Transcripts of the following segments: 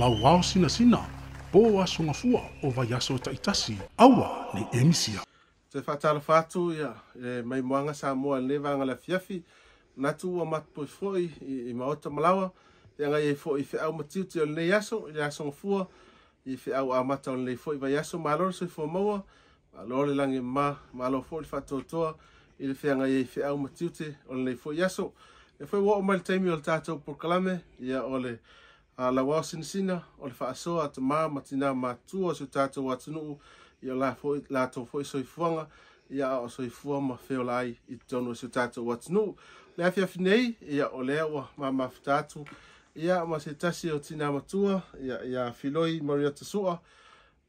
Lauao Sinasina, po aso gafua o vaiaso taitasi, aua nei e misia. Te faatalofa atu ia e maimoaga Samoa i lenei vaega o le afiafi. Manatu ua matupoi foi i maota ma laoa, feagai ai foi i feau ma tiute o lenei aso, i le aso gafua, i feau amata o lenei foi vaiaso. Malo le soifua maua, malo le lagi e mama, malo foi le faatoatoa i le feagai ai i feau ma tiute o lenei foi aso. E foi ua oo mai le taimi o le tatou polokalame, ia o le Lauao Sinasina, o le faasoa a tama ma tina matutua o si o tatou atunuu, ia o la foi, latou foi soifuaga, ia a o soifua ma feola ai i totonu o si o tatou atunuu. Le afiafi nei, ia o lea ua mamafuta atu, ia ma se tasi o tina matua, ia ia Filoi Mariota Sua,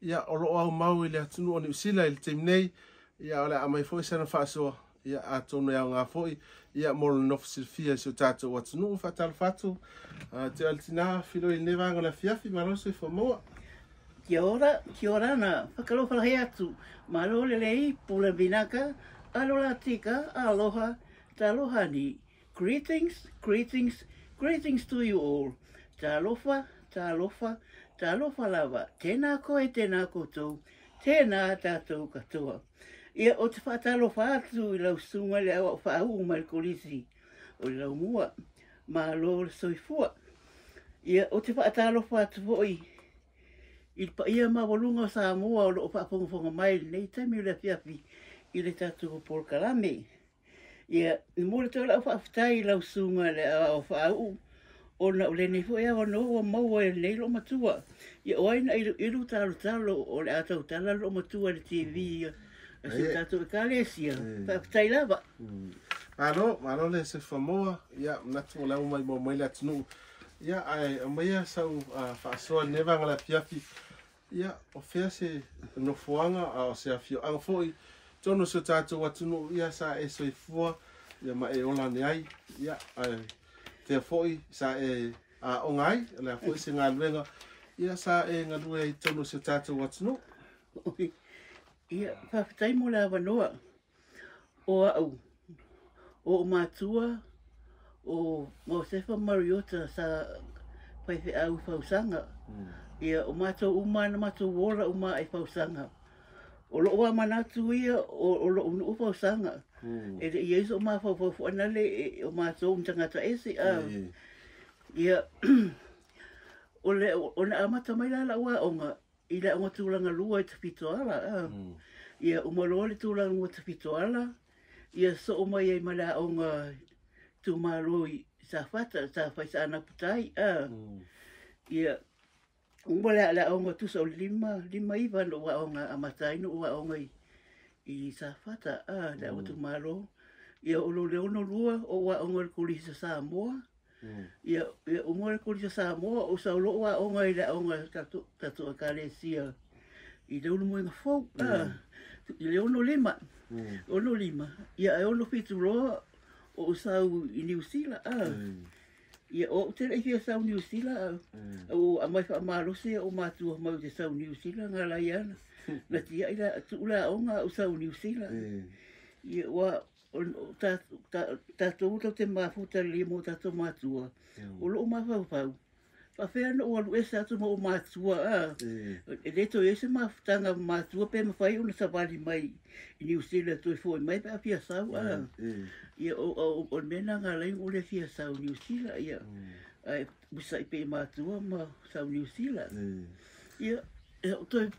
ia o loo aumau i le atunuu o Niu Sila i le taimi nei, ia o le a aumai foi sana faasoa, ia atonu e aoga foi, ia mo le nofo silafia i si o tatou atunuu. Faatalofa atu te o le tina Filoi i lenei vaega o le afiafi, malo le soifua maua. Kia ora, kia ora na, whakalofa he atu, malo le lei, pula vinaka, alola tika, aloha, taloha ni. Greetings, greetings, greetings to you all. Talofa, talofa, talofa lava. Tēnā koe, tēnā koutou, tēnā tātou katoa. Ia, o te whaatalofa atu i lau susuga le au whaau mai le kolisi o le Laumua, malo le soifua. Ia, o te whaatalofa atu foi i le paia maualuga o Samoa o loo faafogafoga mai i lenei taimi o le afiafi i le tatou polokalame. Ia, e momoli atu ai lau faafetai i lau susuga i le Aoao Faauu, ona o lenei foi avanoa ua maua e lenei loomatua. Ia, o ai na iluilu talotalo o le a tautala le loomatua i le TV a si o tatou Ekalesia. Faafetai lava. Malo, malo le soifua maua. Ia, manatu o lea ua maimoa mai le atunuu. Ia, ae aumaia sau faasoa i lenei vaega o le afiafi. Ia, o fea se nofoaga a o se afioaga foi totonu o si o tatou atunuu, ia sa e soifua ia ma e ola ane ai, ia ae fea foi sa e aoga ai, o le a foi se galuega ia sa e galue ai i totonu o si o tatou atunuu. Ia, faafetai mo le avanoa. O au, o ou matua, o Josefa Mariota sa faifeau i Fausaga. Ia, o matou uma na matou ola uma i Fausaga. O lou manatu ia, o lou nuu Fausaga. E le i ai so'u mafaufau foi nale o matou ni tagata ese. Ia, o le, o na amata mai la lau aoga, i le aoga tulaga lua i Tafitoala. Ia, uma loa le tulaga lua Tafitoala, ia soo mai ai ma le aoga itumalo i Safata, sa fai sa Anaputai. Ia, uma le aoga tusa o le 59 na ou aoga amata ai na ou aoga i Safata, le aoga itumalo. Ia, o lo le 62 o ou aoga i le Kolisi o Samoa. Ia, uma le Kolisi o Samoa, o sau loa aoga i le aoga tatou Ekalesia i le Ulumoega Fou, i le 65. 65, ia ae 67 loa o ou sau i Niu Sila. Ia, o ou te le i fia sau Niu Sila, au aumai faamalosi o matua mai ou te sau Niu Sila, ngā lai ana. Na tiai la, tuu la aoga au sau Niu Sila. Ia, ua, o tatou tau te mafuta le mo tatou matua, o loo mafaufau, faafefea ona ou alu ese atu ma ou matua a. E le toe i ai se mafutaga matua pe mafai ona savali mai i Niu Sila toe foi mai pe a fia sau a. Ia, o le mea lena na ala ai ona ou le fia sau i Niu Sila, ia. Ae usitai pea i matua ma sau Niu Sila. Ia, e o toe,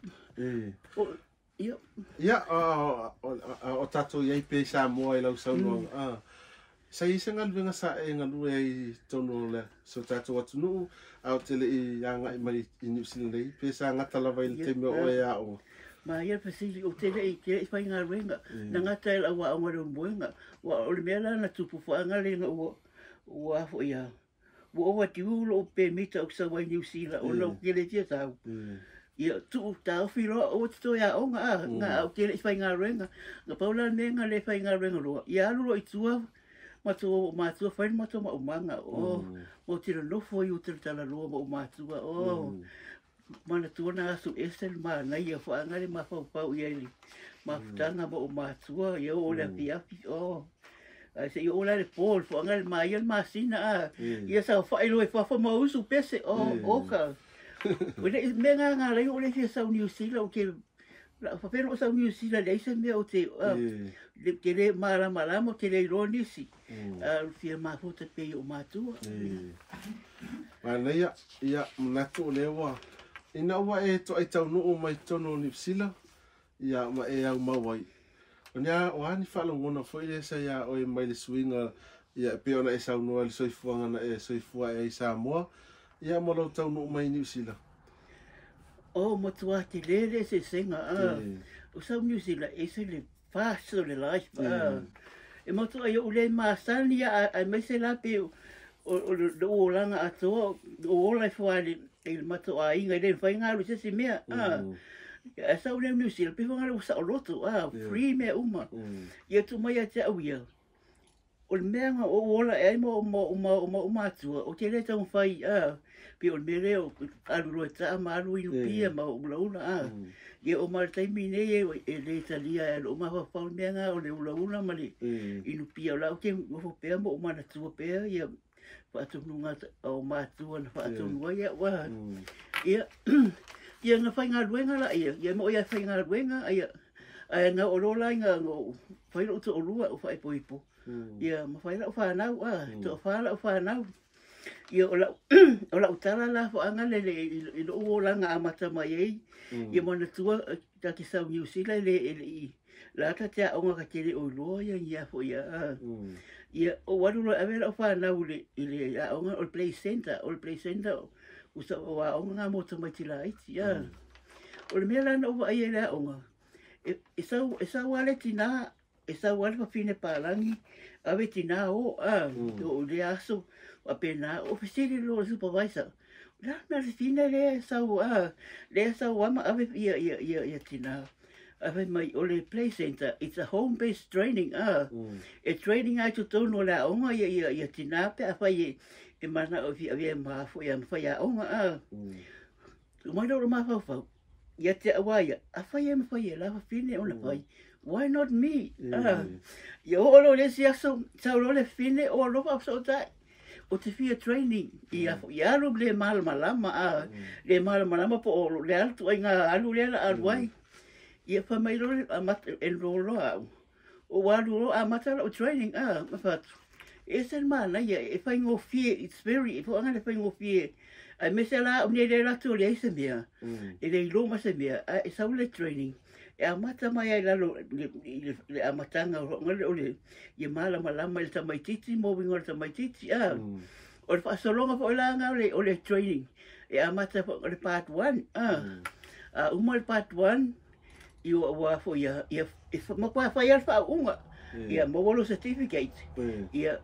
o, ia. Ia, o tatou i ai pea i Samoa i lau saunoaga. Sa i ai se galuega sa e galue ai i totonu o le si o tatou atunuu, a o te le i agai mai i Niu Sila nei, pe sa gata lava i le taimi o oe e aoga? Ma ia le fesili, ou te le i faigaluega, na gata e lau aoga i le Ulumoega. Ua o le mea la na tupu faagalega ua ua foi a ua overdue lou pemita ou te sau ai Niu Sila ona ou te le fia sau. Ia, tuu taofi loa aua te toe aoga a, nga ou te le i faigaluega. Na pau la le mea na le faigaluega loa, ia alu loa i tua matou matua fai le matou maumaga. O, ou te nonofo i uta i le talaloa ma ou matua. O, manatua na aso ese le manaia faaga le mafaufau i ai le mafutaga ma ou matua, ia oo i le afiafi. O, ae seia oo la i le po, le foaga le maia le masina a. Ia saofai loa i fafo ma usu pese. O, oka. O le mea ngā ngā lai o le fia sau Niu Sila o te la whawhena o sau Niu Sila le se mea o te le te le malama lama o te le iloa nisi. Fia mafuta pe i o matua. Manaia, ia manatu o lea ua ina ua e toai taunuu mai totonu o Niu Sila, ia ma e au mau ai. O ni o a ni faalogona foi lea sa iā oe mai le suiga, ia e pei ona e saunoa i le soifuaga na e soifua ai i Samoa, ia ma lou taunuu mai i Niu Sila? O matua te le le se senga a. O sau Niu Sila e se le fast o le life a. E matua ai o le masani a ai mai se la pe o le olaga atoa o ola e fua le i le matou aiga e le mafai ona alu i se isi mea a. Ae sau lea Niu Sila pei foi o saoloto a, free mea uma. Ia tuu mai ia te au ia. O le mea na ou ola e ai ma ou matua, ou te le taumafai a, pei o le mea lea o alu loa e taa ma alu inupia ma ulaula a. Ia o ma le taimi nei e le talia ai lou mafaufau le mea na o le ulaula ma le inupia. O la ou te nofo pea ma ou manatua pea ia faatonuga o matua na faatonu ai au a. Ia, ia na faigaluega laia, ia mo ia faigaluega ia ae na o loa la ina fai lou toalua o faaipoipo. Ia ma fai lau whanau a, toawhā lau whanau. Ia o lau o lau tala la whaanga le le i lou olaga amata mai ai. Ia manatua ta te sau Niu Sila le e le i la ta te aoga ka te le o iloa ia ia fo ia a. Ia o alu loa e ave lau whanau i le aoga o le play center, o le play center o sa o aoga ngā mo tamaiti laiti a. O le mea la na ou vaai ai i le aoga, e sau lava le tina, e sau lava le fafine palagi, ave tina o a, o le aso, faapena, o fesili loa le supervisor. O le a le mea le fafine lea e sau a, lea e sau lava ma ave ia ia ia ia tina. Ae fai mai o le play center, it's a home based training a. E training ai totonu o le aoga ia ia ia tina pe afai e e manao e fia avea ma foi a ma faiaoga a. Tuu mai lea o le mafaufau ia te au a ia, afai e mafai e la fafine ona fai, why not me? Ia oo loa i le isi aso, sau loa le fafine o alofa fesootai. O te fia training ia ia alu le malamalama a, le malamalama po o le a le ituaiga alu lea o le a alu ai. Ia fai mai loa le amata enroll loa au. Ou alu loa amata lau training a, ma fai atu, e ese le manaia, e faigofie, it's very, e foaga le faigofie. Aemaise la au nei le alu atu o leai se mea, e le iloa ma se mea, ae e sau le training, e amata mai ai i lalo i le amataga o le ia malamalama i le tamaitiiti ma uiga o le tamaitiiti a. O le faasologa foi la lena o le training, e amata foi o le part 1 a. A uma le part 1, ia ua foi ia ia e matua fai lava le faauuga, ia maua lou certificate. Ia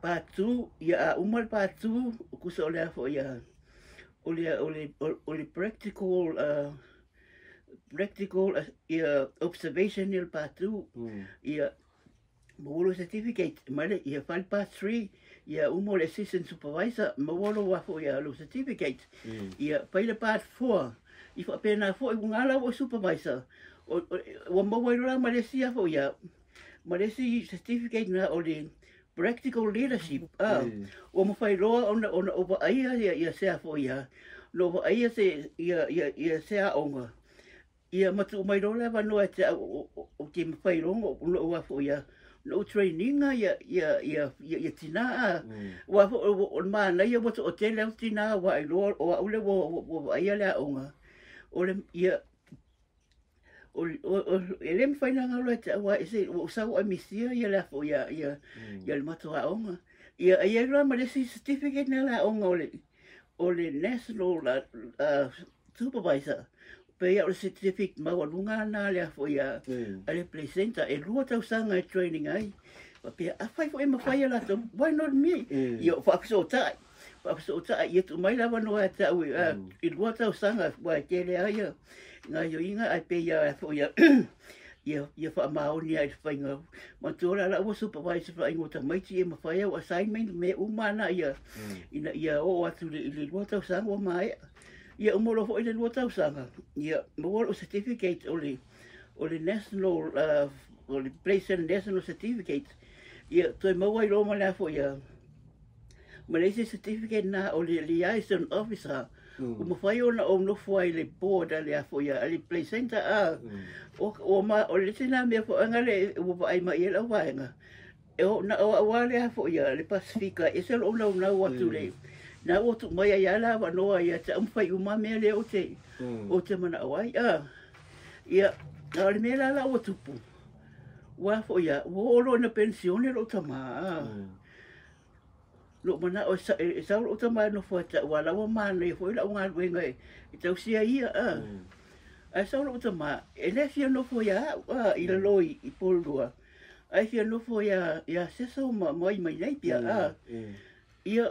part 2, ia a uma le part 2, tusa o le a foi ia o le practical practical ia observation ia le part 2. Ia maua lou certificate mai le ia fai le part 3, ia uma o le assistant supervisor, maua lou a foi ia lou certificate. Ia fai le part 4, i faapena foi ua la ua supervisor ua maua ai loa ma le isi a foi ia ma le isi certificate na o le practical leadership a. Ua mafai loa ona ou vaaia ia ia se a foi ia no vaaia se ia ia ia se aoga ia ma tuu mai loa le avanoa e te au o te mafai loa ona ou a foi ia na ou training-a ia ia ia ia ia tina a. Ua foi o le manaia ua toatele au tina ua iloa o au lea ua vaaia le aoga o le ia o e le mafai ona galo e te au ai se ua ou sau ai misia ia le a foi ia ia ia le matou aoga. Ia e i ai loa ma le isi certificate na le aoga o le national supervisor pe ia o le certificate maualuga na le a foi a le play center e 2 tausaga e training ai. Faapea afai foi e mafai e latou, why not me? Ia faafesootai faafesootai ia tuu mai le avanoa ia te au i 2 tausaga ua e tele ai ia gaoioiga ae pei ia foi ia ia ia faamaoni ai i le faiga. Manatua la la ua supervise faaiga o tamaiti e mafai au assignment mea uma na ia ina ia oo atu i le 2 tausaga ua maea. Ia uma loa foi le 2 tausaga, ia maua lou certificate o le national o le place and national certificate. Ia toe maua ai loa ma le a foi ia ma le isi certificate na o le liaison officer. Ua mafai ona ou nofo ai i le board a le a foi a le play center a. O ma o le isi lena mea foi aga le ua vaai mai i ai lau vaega, e o na o au lava le a foi a le Pasefika e ese lou naunau atu le na ua tuu mai ai lava le avanoa ia te au ma fai uma mea lea ou te manao ai a. Ia, a o le mea la la ua tupu, ua foi a, ua oo loa ina penisione lou tamā a. Lou manao e sau lou tama e nofo ia te au, aua o la ua manaia foi lau galuega e tausi ai ia a. Ae sau lou tama, e le fia nofo ia au a, i lalo i Porirua, ae fia nofo ia Seso ma ai mai nei pia a. Ia,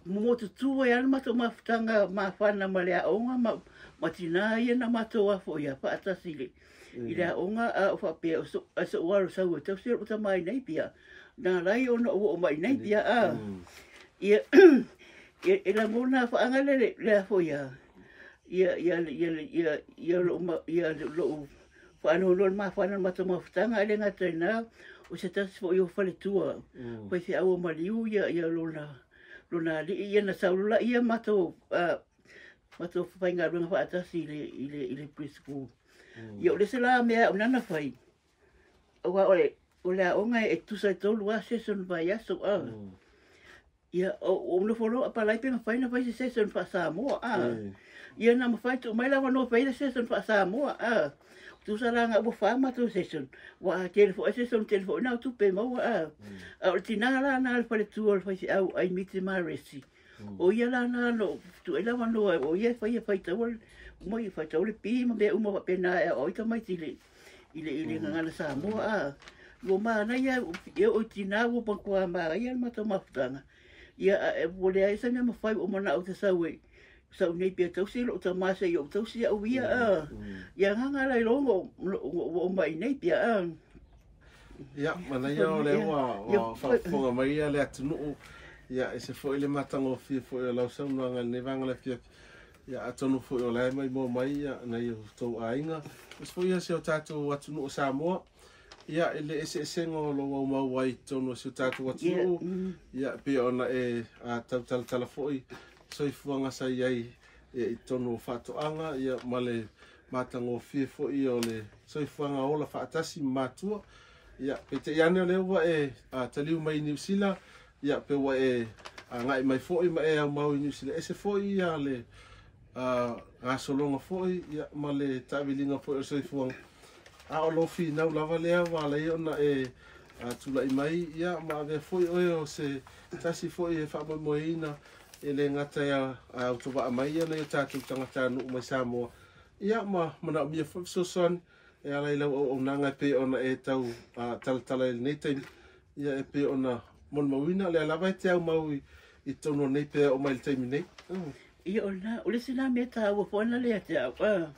momotutu ai lava le matou mafutaga mafana ma le aoga ma tinā ia na matou afoia faatasi i le aoga a o faapea o so'u alo sau e tausi lou tama i nei pia na ala ai ona ou oo mai i nei pia a. Ia, e lagona faaga le afoia ia ia ia ia ia lou ia lou faanoanoa le mafana o le matou mafutaga. Ae le gata i lena, o se tasi foi o faletua faifeau o maliu ia ia lona alii ia na sau loa ia matou matou faigaluega faatasi i le preschool. Ia, o le isi la mea au nana fai, aua o le aoga e tusa e 3 lava session vaiaso a. Ia, o nofo loa apalai pe mafai ona fai se session faa-Samoa a. Ia, na mafai tuu mai le avanoa fai le session faa-Samoa a. Tusa la nga ua 4 matou session, ua tele foi session, tele foi na o tupe maua a. A o le tinā la na le faletua o le faifeau Aimiti Maresi. O ia la na no tuu ai le avanoa, o ia e faia faitaua uma i faitau le pi ma mea uma faapena e aoao ai tamaiti i le gagana Samoa a. Ua manaia e oo i tinā ua matua manaia le matou mafutaga. Ia, ua leai se mea mafai ua manao te sau e sau nei pia tausi lou tama se i ou tausi au ia a. Ia agaga la iloa ua oo mai nei pia a. Ia, manaia o lea ua faafofoga mai ia le atunuu. Ia, e se foi le matagofie foi o lau saunoaga i lenei vaega o le afiafi. Ia, atonu foi o la e maimoa mai ia nai o tou aiga. Aemaise foi ia si o tatou atunuu o Samoa. Ia, i le eseesega o lou aumau ai i totonu o si o tatou atunuu. Ia, pei ona e tautalatala foi soifuaga sa i ai i totonu o faatoaga, ia, ma le matagofie foi o le soifuaga ola faatasi ma matua. Ia, peitai ane o lea ua e taliu mai i Niu Sila, ia, pe ua e agai mai foi ma e aumau i Niu Sila. Ese foi ia le gasologa foi, ia, ma le taaviliga foi o le soifuaga. A o lou finau lava lea ua ala ai ona e tulai mai, ia, ma avea foi oe o se tasi foi e faamoemoeina e le gata e autovaa mai ia nai o tatou tagatanuu mai Samoa, ia, ma manaomia foi fesoasoani e ala i lau auaunaga e pei ona e tau talatala i lenei taimi. Ia, e pei ona molimauina lea lava e te aumau i totonu o nei pea o mai le taimi nei. Ia, o lena, o le isi la mea taua foi na lea te au a.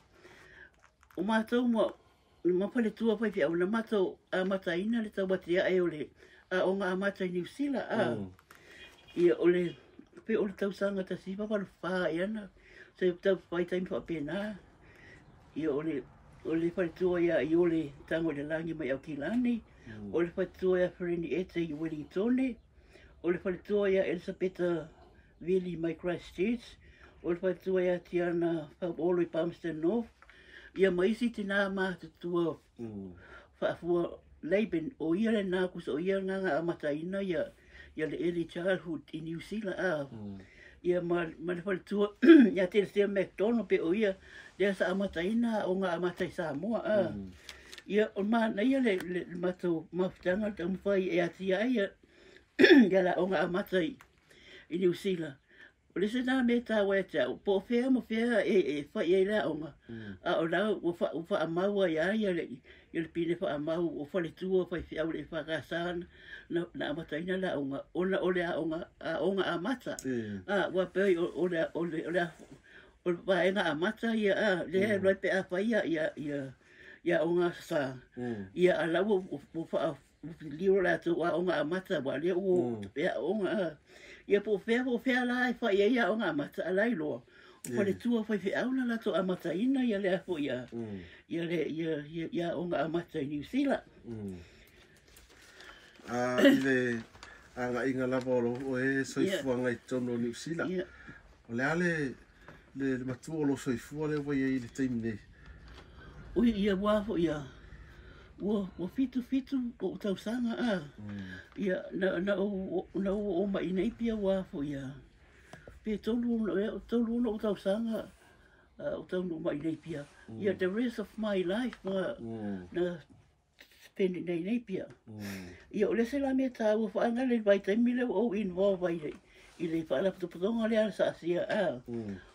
O matou ma faletua faifeau na matou amataina le tauatiae o le aoga amata i Niu Sila a. Ia, o le pe o le tausaga 1984 ia na se tau fai taimi faapena. Ia, o le faletua ia Iole Tago i le Lagi mai Aukilani, o le faletua ia Fereni Ete i Wellingtone, o le faletua ia Elisabeta Vili mai Christchurch, o le faletua ia Tiana Fauolo i Palmerston North, ia ma isi tinā matutua faafua Laban, o ia lena kusa o ia na amataina ia le early childhood i New Zealand a. Ia ma le faletua ia Telesia McDonald pe o ia lea sa amataina aoga amata i Samoa a. Ia, o manaia le matou mafutaga le taumafai e atia ai ia le aoga amata i Niu Sila. O le isi lena mea taua ia te au, po o fea ma fea e fai ai le aoga, a o la ua faamau ai lava ia le pine faamau o faletua faifeau le EFKS na amataina le aoga, ona o le aoga amata. A, ua pei o le vaega amata ia a, lea e alu ai pe a fai ia aoga aso Sa. Ia, a la ua lilo latou aoga amata, ua lea ua e aoga a. Ia, po o fea la e fai ai aoga amata, a la iloa o faletua faifeau na latou amataina ia le foi ia ia le ia ia ia aoga amata i Niu Sila. I le agaiga lava o lou oe soifuaga i totonu o Niu Sila. O le a le le matua o lo soifua lea ua i ai i le taimi nei. Ui ia ua foi ia ua 77 o'u tausaga a. Ia na ou oo mai i nei pia ua foi ia pe 36 o'u tausaga o taunuu mai i nei pia. Ia the rest of my life na spend i nei pia. Ia o le isi la mea taua faagale i le vaitaimi lea ua ou involve ai i le faalapotopotoga lea a le saasia a.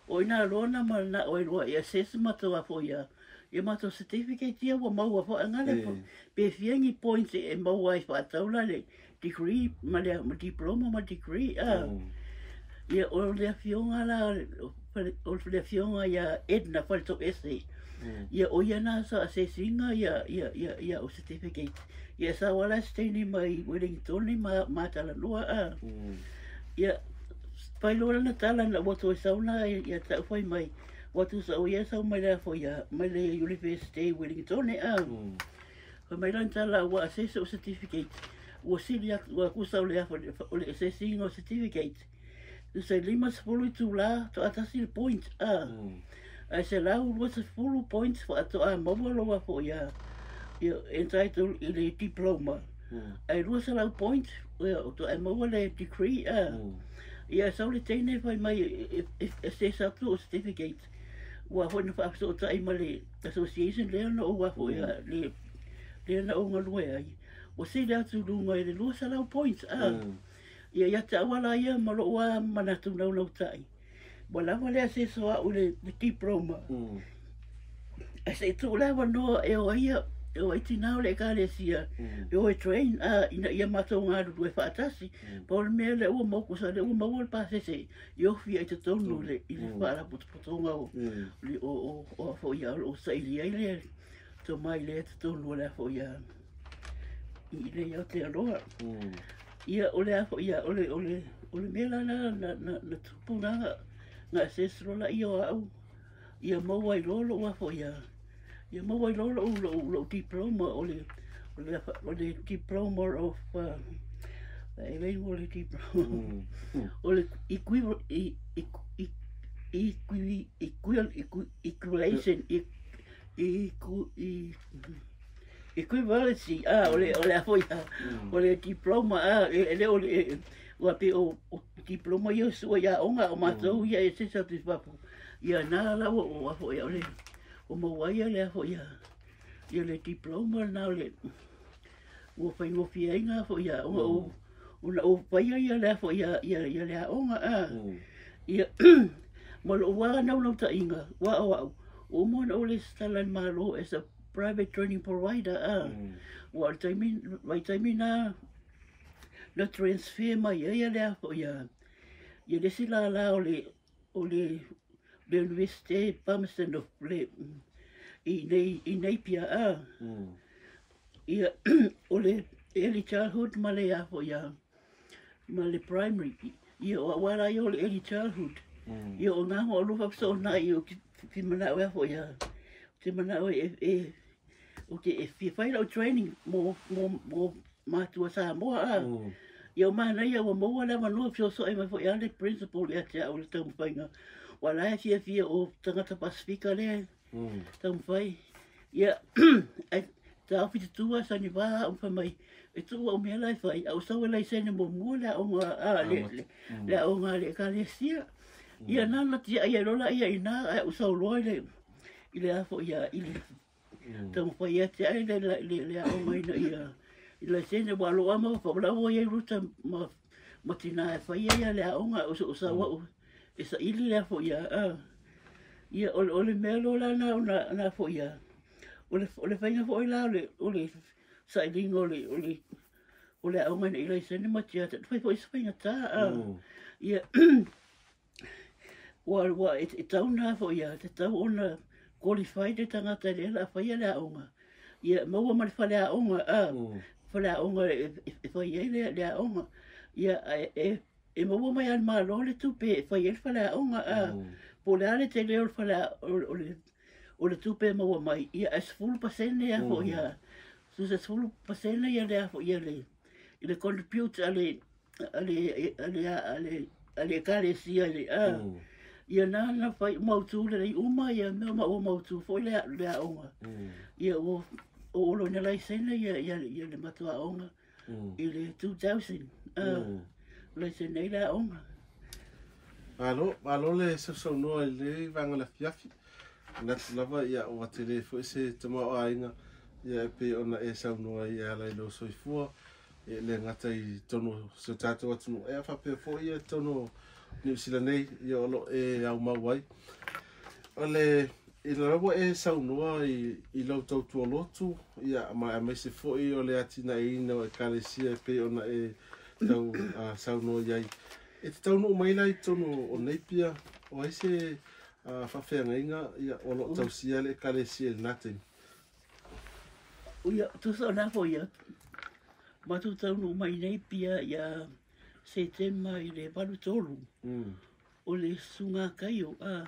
O ina loa na manao ai loa e assess matou a foi ia ia matou certificate ia ua maua faagale pe fia ni points e maua ai faatau la le degree ma le diploma ma degree a. Ia o le afioga la o le afioga ia Edna Faletoese. Ia o ia na sa assessinga ia o certificate. Ia sa wala steini mai Wellington ma matalanoa a. Ia pai loa na tala na ua toe sauna ia ta'ufai mai ua tusa o ia sau mai le afo ia mai le University Wellington a. Fai mai lana tala ua assess o certificate ua sili atu ua kusa o le afo o le assessing o certificate. Tusa 50 itulā to'atasi le point a. Ae 120 points fa'ato'a maua lou afo ia ia entitled i le diploma. Ae 200 points ia o to'ae maua le degree a. Ia sau le teine fai mai assess atu o certificate. Ua foi na fa'afesoota'i ma le association lea na ou afo ia le lea na ou galue ai. Ua sili atu luga i le 200 points a. Ia ia te au ala ia ma lo'u a manatu naunauta'i. Ua lava le aseso a'u le diploma. Ae se'i tu'u le avanoa e o ai e o ai tinā o le ekalesia e o e train a ina ia matou galulue fa'atasi. Pau le mea lea ua maua kusa lea ua maua le pasese i ofi ai totonu i le fa'alapotopotoga o o o afo ia o lo'o sa'ili ai le tomai lea totonu o le afo ia i le Aotearoa. Ia o le afo ia o le mea la na tupu na na assess loa laia o a'u ia maua ai loa lo'u afo ia ia maua ai loa lo'u diploma o le diploma of e lei o le diploma o le equalization equivalency a o le afo ia o le diploma a e le o le ua pe o diploma ia sua ia onga o matou ia e se atu i fafo ia na la o afo ia o le o maua ia le afo ia ia le diploma na o le ua faigofie ai na afo ia o ona o paia ia le afo ia ia le aoga a. Ia ma lo'u a naunautā'iga ua o a'u ua uma ona ou lesitala i le Malo as a private training provider a. Ua o le taimi vaitaimi na na transfer mai ai ia le afo ia ia le isi lālā o le University Palmerston of le i Napier a. Ia o le early childhood ma le afo ia ma le primary ia o a'u la ia o le early childhood. Ia o nā hoa alofa feso'ona'i o te mana'o e afo ia te mana'o e o te e fia fai la'u training mo matua Samoa a. Ia o manaia ua maua le avanoa feso'oso'e mai fo'i a le principal ia te a'u le taumafaiga ua la e fiafia o tagata Pasifika lea taumafai. Ia ai taofi tutua sanivā a'u fai mai e tu'u a'u mea la e fai a'u sau e laisene muamua le a'oga a le a'oga a le ekalesia. Ia na na tia'i ai loa laia ina ae a'u sau loa i le afo ia i le taumafai ia te ai le a'oga ina ia i laisene ua lo'a ma fa ua iai ruta ma tinā e faia ia le a'oga o so'o sau a'u e sa'ili le afo ia a. Ia o le mea loa la na na afo ia o le faiga fo'i la o le sa'iliga o le a'oga ina i laisene ma tia fai fo'i se faigatā a. Ia ua e tau na afo ia te tau ona qualify le tagata lea la faia le a'oga. Ia maua ma le fale a'oga a fale a'oga e fai ai le a'oga. Ia e maua mai a le Malo le tupe e fai ai le fale a'oga a. Po o le a le tele o le fale o le tupe e maua mai ia e 10% afo ia tusa 10% ia le afo ia le i le contribute a le ekalesia le a. Ia na na fai mautu lelei uma ia mea ma ua mautu foi le le aoga. Ia ua o olo ina laisene ia ia ia le matou aoga i le 2000. Laisene ai le aoga. Malo, malo le sausaunoa i lenei vaega o le afiafi. Manatu lava ia ua tele foi se tamaoaiga ia e pei ona e saunoa ai e ala i lou soifua e le gata i totonu o si o tatou atunuu ae faapea foi ia totonu o Niu Sila nei ia o lo o e aumau ai. O le ina ua e saunoa i, i lau tautua lotu ia ma aemaise foi o le atinaeina o ekalesia e pei ona e tau saunoa i ai. E te taunuu mai la i totonu o Napier, o ai se faafeagaiga ia, o lo o tausia le ekalesia i lena taimi? Ia, tusa o lena foi ia, matou taunuu mai i Napier ia Setema i le 83. O le Susuga Kaio, a,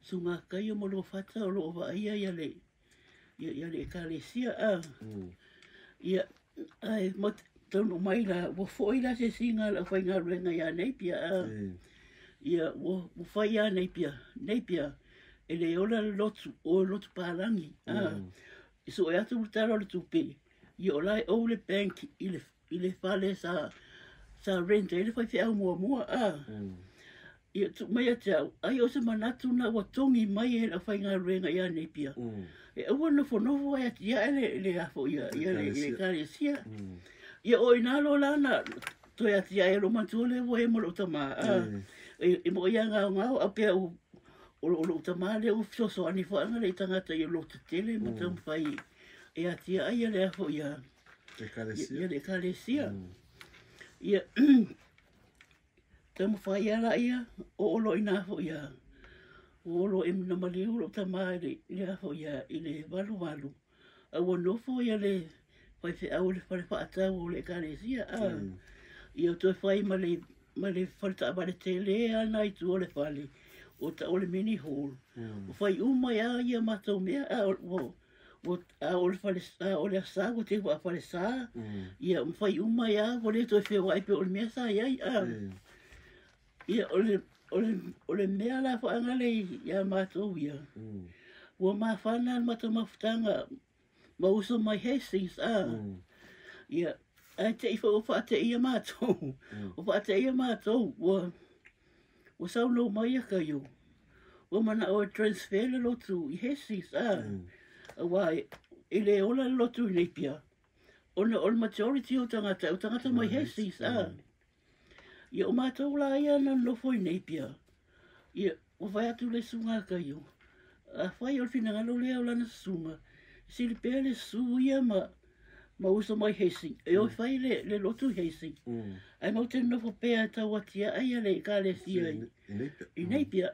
Susuga Kaio ma Luafata o lo o vaaia ia le, ia, ia le ekalesia, a. Ia, ae taunuu mai la, ua foi la se asiga a le aufaigaluega ia Napier, a. Ia, ua, ua fai ia Napier, Napier, e le ola le lotu, o le lotu palagi, a. I sue atu le tala o le tupe, ia o la e ou le bank i le i le fale sa sa rent ai le faifeau muamua a. Ia tuu mai ia te au, ai o se manatu na ua togi mai e le aufaigaluega ia Napier. E aua nofonofo ai atiae le le afo ia ia le ekalesia. Ia o ina loa la na toe atiae lou matua lea ua e ma lou tama a. E mo ia gaogao a pea u o lou tama lea ua fesoasoani foi anga le tagata i lotu tetele ma taumafai e atiae ia le afo ia Ekalesia. Ia le ekalesia. Ia taumafai lava laia o oo loa i ina foi ia ua oo loa ina maliu lou tama i le i le a foi ia i le 88 a ua nofo ia le faifeau i le fale faatau o le ekalesia a. Ia toe fai ma le ma le fale taavale tele lava lena i tua o le fale ua taua o le mini hall. Ua fai uma ai lava ia matou mea a ua a o le fale a o le Aso Sa ua teu faafalesa ia ma fai uma ai lava ua le toe feoai pei o le mea sa i ai a. Ia o le o le o le mea la faagale ia matou ia ua mafana le matou mafutaga ma uso mai Hastings a. Ia ae te i foi ua faateia matou ua faateia matou ua ua saunoa mai ia Kaio ua manao e transfer le lotu i Hastings a aua e le ola le lotu i Napier ona o le majority o tagata o tagata mai Hastings a. Ia o matou la ia na nofo i Napier ia ua fai atu le susuga a Kaio afai o le finagalo lea o lana susuga sili pea le susu ia ma ma uso mai Hastings e o e fai le, le lotu i Hastings. Ae matou te nofo pea e tau atiae ia le ekalesia i, i Napier.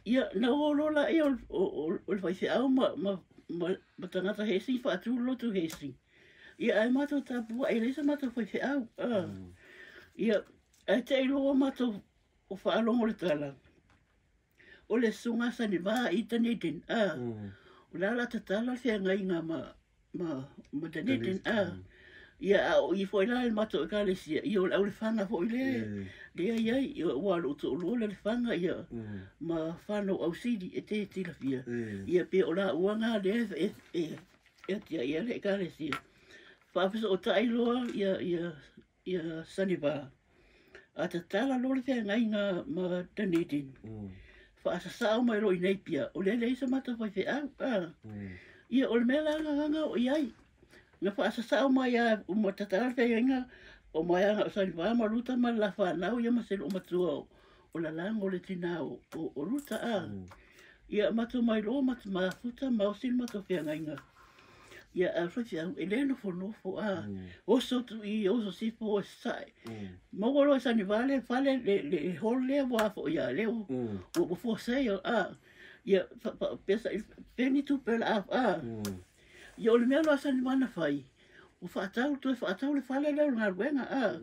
Ia, na o loa laia o, o, o, o le faifeau ma, ma, ma, ma tagata Hastings faatu le lotu i Hastings. Ia, ae matou tapuai, e leai sa matou faifeau. Ia, ae te i loa matou o faalogo le tala, o le susuga Saniva i Dunedin, a. O le a la tatala le feagaiga ma, ma, ma Dunedin, a. Ia, a o i foi la i le matou ekalesia, ia o le aulefaga foi lea, lea i ai, ia, ua lou toalua le lefaga, ia, ma whanau ausili e te tilafia. Ia, pe o la uaga lea e, e, e atiae ai le ekalesia. Faafesootai loa ia, ia, ia Saniva. A tatala loa le feagaiga ma Dunedin, faasasao mai loa i Napier, o lea e leai se matou faifeau. A. Ia, o le mea la gagaga o i ai, na faasasao mai lava ma tatala le feagaiga, o mai lava o Saniva ma Ruta ma le la fanau ia ma se loomatua o Lalago le tina o, o, o Ruta. A. Ia, matou mai loa mafuta ma osi le matou feagaiga. Ia, a faifeau, e le nofonofo, a. Oso atu i, oso sifo, o sae. Maua loa e Saniva le fale, le, le hall lea ua foi ia, lea ua, ua for sale, a. Ia, fa, fa, pesa, peni tupe la, a. Ia, o le mea loa Saniva na fai, ua faatau, toe faatau le fale lea o le galuega, a.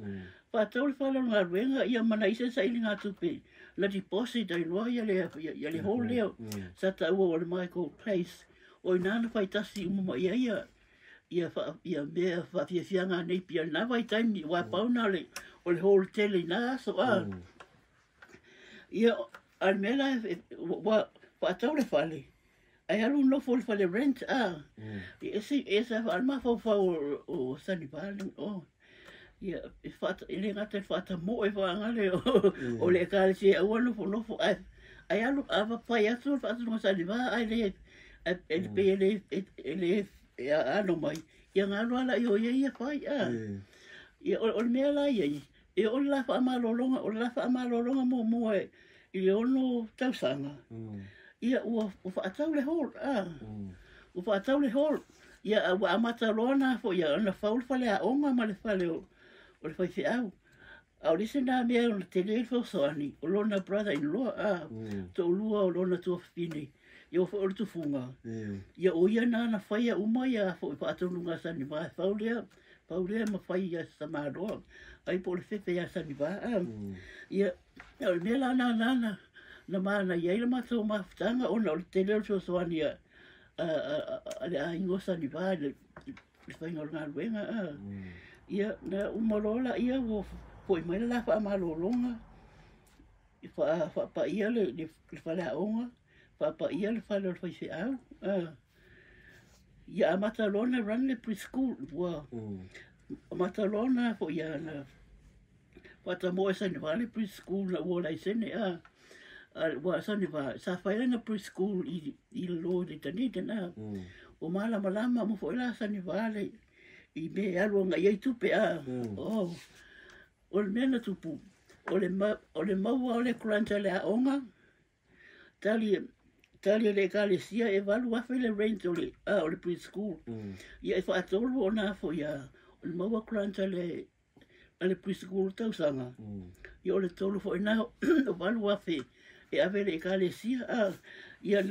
Faatau le fale o le galuega, ia ma nai isi sailiga tupe, na deposit ai loa ia le, ia, ia le hall lea, sa taua o le Michael Place. O ina na fai tasi uma mai ai ia ia fa, ia mea faafiafiaga a Napier i lena vaitaimi, aua pau na o le, o le hall tele i na aso, a. Ia, a le mea la ua faatau le fale, ae alu nofo i le fale rent, a. Ia, e ese lava le mafaufau o Saniva, o. Ia, e le gata i le faatamoe faagale o le ekalesia aua nofonofo, ae alu a fai atu le faatinoga Saniva, ae le, e pei e le ano mai, ia ngalo ala i o ia ia fai, a. Ia, o le mea la ia, e o le la whaamalolonga, o le la whaamalolonga mua i le 6 tausaga. Ia, ua whaatau le hall, a. Ua whaatau le hall. Ia, ua amata loa na fo, ia, ona fau le fale a onga ma le fale o le whaiwheau. A o lise nā mea o le tele fesoasoani, o lona brother-in-law, a. To'olua o lona tuafafine, ia o foi o le tufuga. Ia, o ia nā na whaia uma ia fo i whaatonuga Saniva, fau lea ma whai ia Samaloa, ai po le fefe ia Saniva, a. Ia, o le mea la nā nā na mana ia i le matou mafutaga ona o le tele o le fesoasoani a le aiga o Saniva i le faiga o le galuega, a. Ia, na uma loa laia ua fo'i mai le la faamalologa, i faapaia le faleaoga, faapaia le fale o le faifeau, a. Ia amata loa na run le preschool, ua amata loa na fo'i ia na faatamoe Saniva le preschool na ua laisene, a. Ua Saniva sa fai lana preschool i lalo i le Dunedin, a. O malamalama mo fo'i la Saniva le i mea e alu agai ai tupe, a. O le mea na tupu, o le maua o le grant a le aoga, tali le ekalesia e 8,000 le rent o le preschool. Ia e faatolu ona fo'i a o le maua grant a le preschool tausaga. Ia o le tolu fo'i na o 8,000 e ave le ekalesia, a. Ia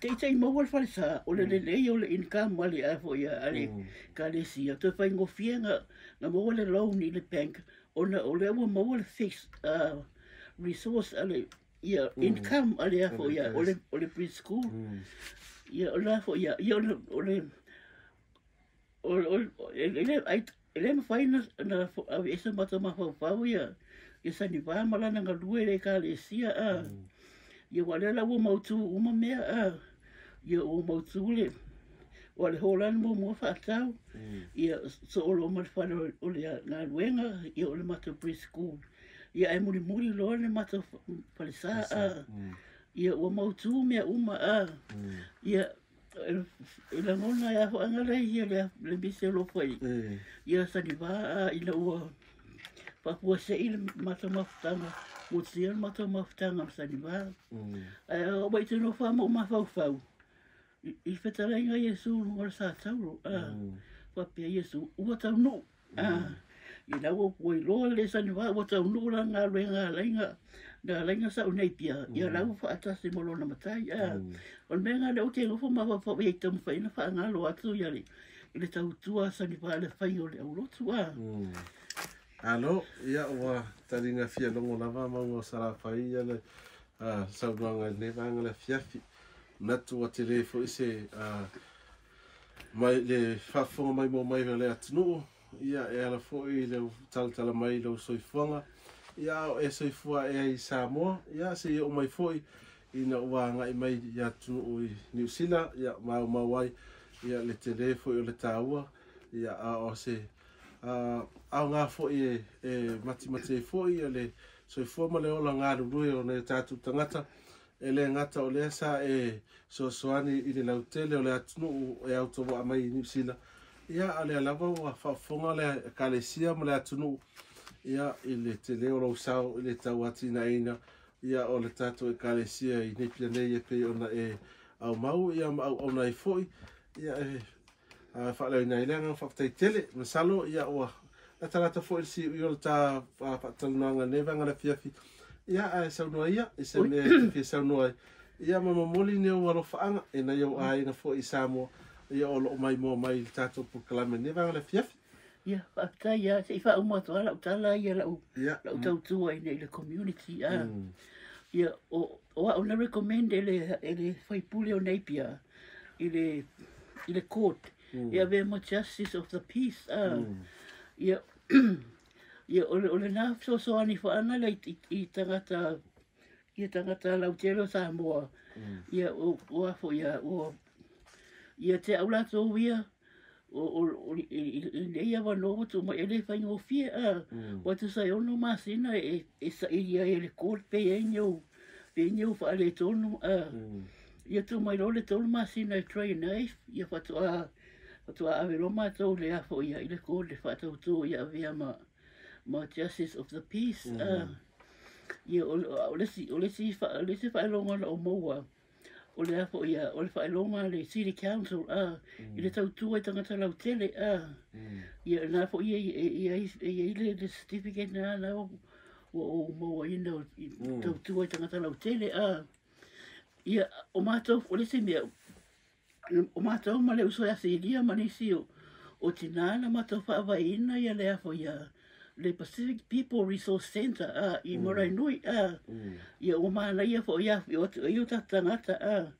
teitei maua le falesa, o le lelei o le income a le fo'i a le ekalesia. Toe faigofie na maua le loan i le bank, ona o lea ua maua le fixed resource a le ia income a le fo'i a o le preschool. Ia o la fo'i ia o le e le mawhai na ave ese mata mafaufau ia Saniva ma lana galue le ekalesia, a. Ia ua lea la ua mautu uma mea, a. Ia ua mautu le ua le holani muamua faatau. Ia soolo ma le fale o le galuega, ia o le matou preschool. Ia ae mulimuli loa le matou falesa, a. Ia ua mautu mea uma, a. Ia e lagona e afoaga le ia le mise o lofa ia Saniva, a, ina ua faafuasei le matou mafutaga, motusia le matou mafutaga ma Saniva. Ae ua i te nofa ma o mafaufau i fetalaiga Iesu luga o le satauro, a. Faapea Iesu, ua taunuu, a. Ina ua iloa le Saniva ua taunuu la galuega alaiga na alaiga sau nei pia, ia lau faatasi ma lona matai, a. O le mea nga le o te nofo mafaufau ia i taumafai na faagalo atu ia le tautua Saniva le faiga o le aulotu, a. Alo, ia ua talinga fia longo lava maua o Salafai ia le saunoaga i lenei vaega le afiafi. Manatu ua tele fo'i se mai le faafofoga mai mo mai o le atunuu, ia e ala fo'i le talatala mai lou soifuaga, ia o e soifua ea i Samoa, ia se i oo mai fo'i ina ua agai mai i atunuu i Niu Sila, ia maumau ai ia le tele fo'i o le taua, ia a o se aoga fo'i e matimati ai fo'i ia le soifua ma le ola galulue o nai o tatou tagata. E le gata o lea sa e soasoani i le lautele o le atunuu e autovaa mai i Niu Sila, ia a lea lava ua faafofoga le ekalesia ma le atunuu, ia i le tele o lou sao i le tauatinaeina ia o le tatou ekalesia i Nepia nei e pei ona e aumau ia ma auauna ai fo'i, ia e faaleoina ai le agaga faafetai tele. Masalo ia ua latalata fo'i le siui o le ta faatalanoaga i lenei vaega le afiafi, ia ae saunoa ia i se mea e te fia saunoa ai, ia ma momoli ni ou alofaaga e nai ou aiga fo'i i Samoa, ia o loo maimoa mai i le tatou polokalame i lenei vaega le afiafi. Ia, faafetai ia, se i faauma atu lava lau tala ia lau tautua i le community, a. Ia, o au na recommend e le faipule o Napier i le court, ia avea ma justice of the peace, a. Ia, ia o le na fesoasoani faana le i tagata Ia tagata lautele o Samoa, ia ua foi ia ua ia te au latou ia o i nei avanoa ua tuu mai e le faigofie a ua tusa ai 6 masina e saili ai e le court pe i ai ni ou pe i ni ou faaletonu a ia tuu mai loa le 3 masina e train ai ia faatoa ave loa matou le afo ia i le court e faatauto ia avea ma Justice of the Peace ia o le isi faailoga na ou maua o le afo ia o le faailoga le City Council i le tautua i tagata lautele ia na foi ia i le certificate na na ua ou mauaina i tautua i tagata lautele ia o matou o le isi mea o matou ma le uso ia Silia ma nisi o tina na matou faavaeina ia le afo ia le Pacific People Resource Centre i Maraenui ia ua manaia foi ia o tatou tagata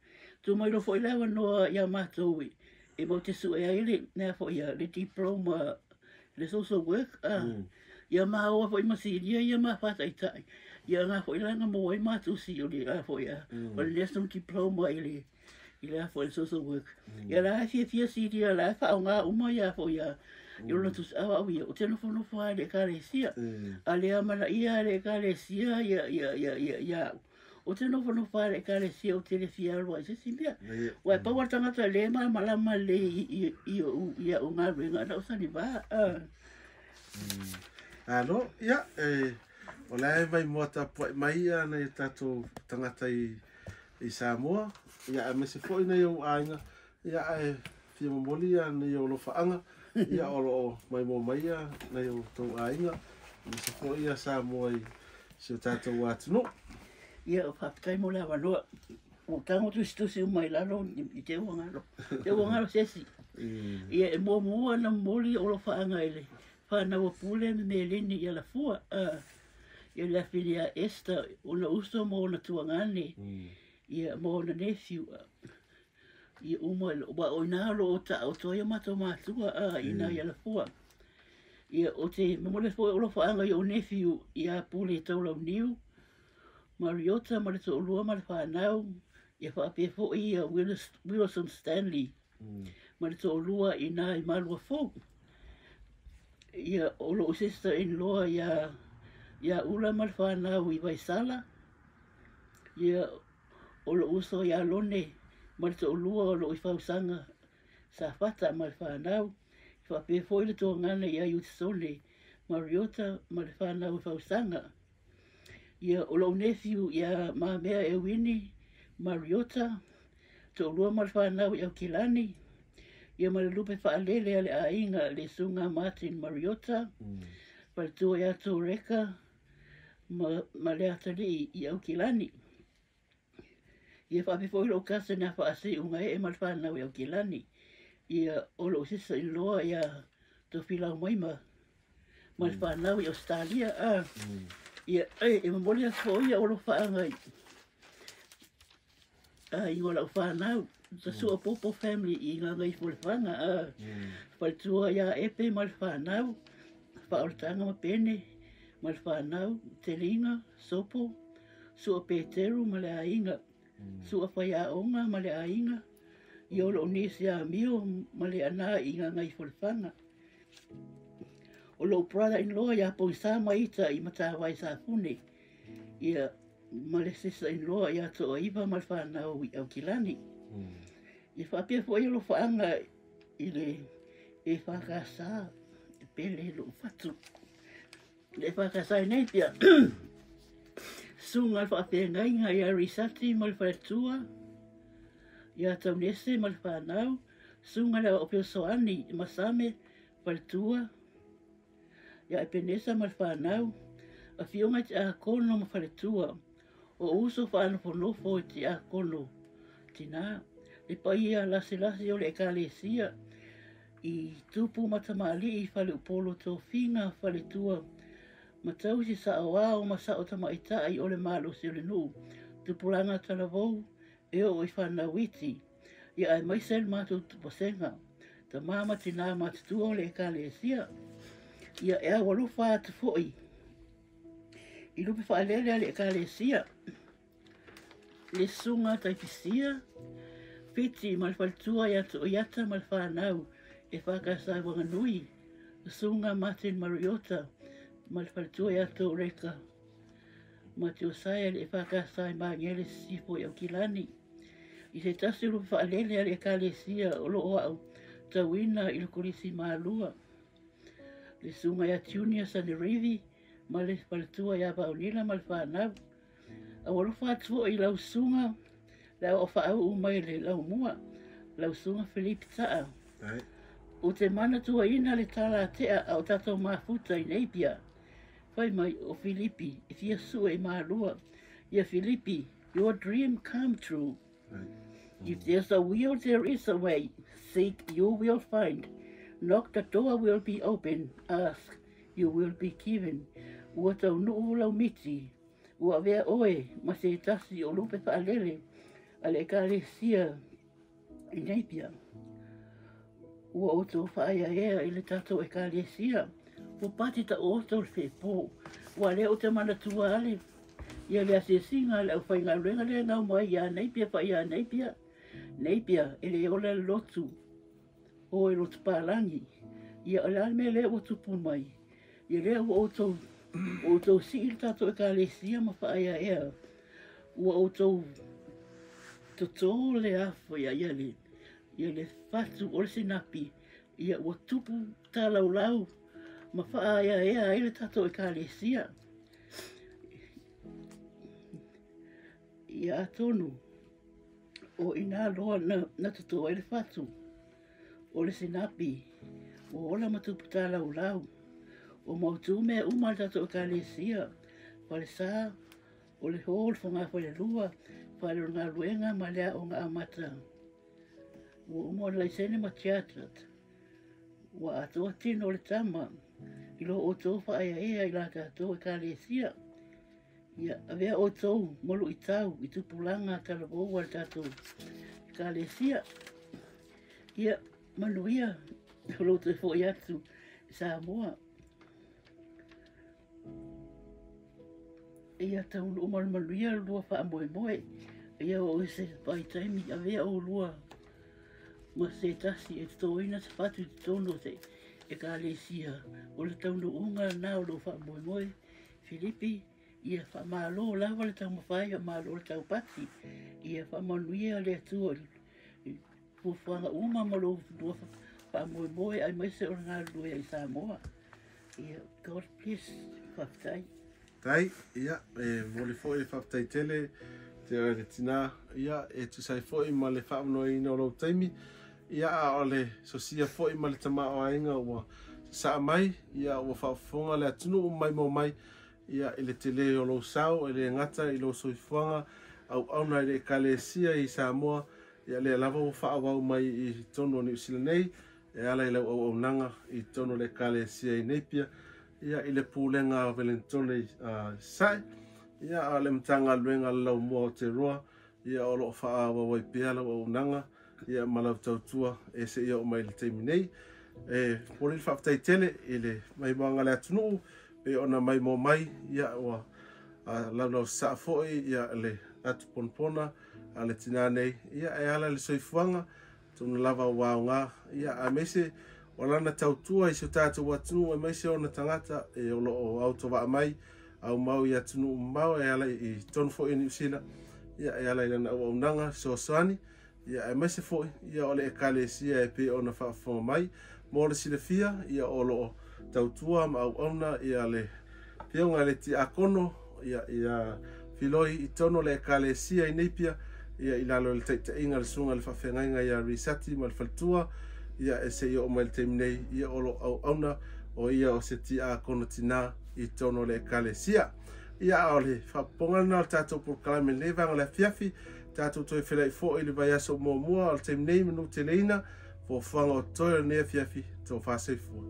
tuu mai loa foi le avanoa ia matou e mau te sue ai le afo ia le diploma le social work ia maoa foi ma Silia ia ma faataitai ia nga foi la na maua ai matusi o le afo ia o le National Diploma i le afo le social work ia la fia Silia la faaaoga uma ia afo ia i lona tusi au ia o te nofonofo ai le ekalesia a le amanaia le ekalesia ia o te nofonofo ai le ekalesia o te le fia alu ai se isi mea ua e pau a le tagata le malamalama lelei i ou galuega na o salivā Alo, ia, o la e mai mua tapuai mai ia nai o tatou tagata i Samoa, ia aemaise foi nai ou aiga, ia ae fia momoli ia nai ou alofaanga, ia o loo maimoa mai ia nai o tou aiga, aemaise foi ia Samoa i si o tatou atunuu. Ia, o faafetai mo le avanoa. Ua tago tusitusi uma i lalo i te ua galo. Te ua galo se isi. Ia e muamua na momoli o alofaanga i le whanau pule me meleni ia la fua ia le afili ia Esther ona uso mo ona tuagane ia mo ona nephew ia uma wa o ina lo o ta o toia matou matua ina ia la fua ia o te momoli foi o alofaanga i o nephew ia Pule Taulauniu Mariota ma le to'olua ma le whanau ia whaapea foi ia Wilson Stanley ma le to'olua ina i Malua Fou ia o lou sister in law ia Ula ma le whanau i Vaisala ia o lou uso ia Lone ma le to'olua o lou i Fausaga Safata ma le whanau whaapea foi le toagana ia Utsone Mariota ma le whanau i Fausaga ia o lou nephew ia Mamea Ewini Mariota to'olua ma le whanau i Aukilani ia ma le lupe whaalele a le aiga le Sunga Martin Mariota faletua ia Toreka ma le atalii i Aukilani ia whaapea foi lou cousin ia Faasi Ungae ma le whanau i Aukilani ia o lou sister in law ia Tofilau Maima ma le whanau i Australia ia e momoli atu foi ia o alofaanga i o lau whanau ta sua popo family i Gagaifolefaga faletua ia Epe ma le whanau Faaolataga ma Pene ma le whanau Telinga Sopo Sua Peteru ma le aiga Sua Faiaoga ma le aiga ia o lou nisi ia Mio ma le ana i Gagaifolefaga o lou brother in law ia Poisa Maita i Matawai Safune ia ma le sister in law ia Toaiva ma le whanau i Aukilani ia whaapea foi alofaanga i le e whakasa e pele lou fatu le whakasa i nei pia sunga le whaafeagaiga ia Risati ma le faletua ia Taunese ma le whanau sunga le Aopiosoani Masame faletua ia Epenesa ma le whanau a fioga i te akono ma faletua o uso whaanofonofo i te akono tina le paia laselase o le ekalesia i tupu matamali'i fale upolo tofiga faletua matausi sa'oao ma sa'o tamaita'i o le malosi o le nu'u tupulaga talavou e oo i fanauiti ia aemaise le matou tupasega tamā ma tinā matutua o le ekalesia ia e aualofa atu fo'i i lupe faalele a le ekalesia. Le Susuga Taifisia, Fiti ma le faletua ia Tuiata ma le fanau e EFKS i Wanganui, Susuga Martin Mariota ma le faletua ia Toreka ma Tiosaia le EFKS i Magele Sisifo i Aukilani. I se tasi o lupe faalele a le Ekalesia o loo au tauina i le Kolisi Malua. Le Susuga ia Junior Sanerivi ma le faletua ia Vaonila ma le fanau. A ua alofa atu foi i lau susuga le aoao faauu mai le laumua, lau susuga Filipe Taa. Ou te manatuaina le talatea a o tatou mafuta i Napier. Fai mai o Filipi e fia sue i Malua. Ia Filipi, your dream come true. If there's a will, there is a way. Seek, you will find. Knock, the door will be open. Ask, you will be given. Ua taunuu lau miti. Ua avea oe ma se tasi o lupe faalele a le Ekalesia i Napier. Ua outou faaeaea i le tatou Ekalesia. Ua pati taoto le fepo. Ua lea ou te manatua ale ia le asiasiga a le aufaigaluega lea gau mai ia Napier fa ia Napier. Napier e le ola le lotu o e lotu palangi. Ia o le a le mea lea ua tupu mai. Ia lea ua outou sii le tatou Ekalesia ma faaeaea. Ua outou totō le afo ia le fatu o le sinapi. Ia ua tupu talaulau ma faaeaea ai le tatou Ekalesia. Ia atonu o ina loa na totō ai le fatu o le sinapi. Ua ola ma tupu talaulau. O mautu mea uma le tatou Ekalesia. Falesa o le hō le fogafalelua, fale o le galuega ma le aoga amata. Ua uma o le laisene ma chartered. Ua atoa tino o le tama i lo outou faaeaea i la tatou Ekalesia. Ia avea outou ma luitau i tupulaga talavou a le tatou Ekalesia. Ia manuia o lo toe foi atu i Samoa. Ia taunuu ma le manuia le lua faamoemoe. Ia o i se vaitaimi avea oulua ma se tasi e totoina se fatu i totonu o se Ekalesia. O le taunuuga lena o lou faamoemoe Filipi. Ia faamalo lava le taumafai, faamalo le taupati. Ia faamanuia le Atua i fuafuaga uma ma lou lua faamoemoe aemaise o le galulue ai Samoa. Ia God bless. Faafetai. Tai, ia, e momoli foi le faafetai tele te oe le tinā, ia, e tusa ai foi ma le faamanoaina o lou taimi, ia, a o le sosia foi ma le tamaoaiga ua sasaa mai, ia, ua faafofoga le atunuu mai mo mai, ia, i le tele o lou sao, e le gata i lou soifuaga auauna i le Ekalesia i Samoa, ia, lea lava ua faaauau mai i totonu o Niu Sila nei, e ala i lau auaunaga i totonu o le Ekalesia i Napier, ia, i le pulega o Wellington i Sasae, ia, a o le Matagaluega a le Laumua o Aotearoa, ia, o loo faaauau ai pea lau auaunaga, ia, ma lau tautua e seia oo mai i le taimi nei. E momoli le faafetai tele i le maimoaga a le atunuu pe ona maimoa mai, ia, ua laulau sasaa foi, ia, le atu ponapona a le tinā nei, ia, e ala i le soifuaga tonu lava ua aoga, ia, aemaise o lana tautua i si o tatou atunuu, aemaise ona tagata e o loo autovaa mai aumau i atunuu mamao e ala i totonu foi o Niu Sila, ia, e ala i lana auaunaga fesoasoani, ia, aemaise foi, ia, o le Ekalesia e pei ona faafofoga mai mo le silafia, ia, o loo tautua ma auauna, ia, le afioga i le tiakono, ia, ia Filoi i totonu o le Ekalesia i Napier, ia, i lalo i le taitaiga a le susuga i le faafeagaiga ia Risati ma le faletua, ia, e seia oo mai i le taimi nei, ia, o loo auauna o ia o se tiakono tinā i totonu o le Ekalesia. Ia, a o le faapopoga lena o le tatou polokalame i lenei vaega o le afiafi, tatou toe felai foi i le vaiaso muamua o le taimi nei manuteleina fuafuaga o totoe o lenei afiafi. Tofa soifua.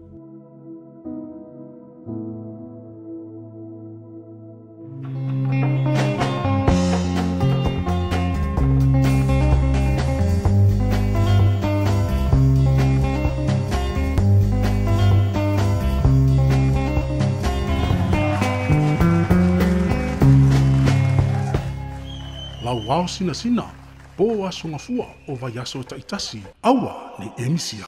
lau ao sinasina, po aso gafua o vaiaso taʻitasi, aua nei e misia.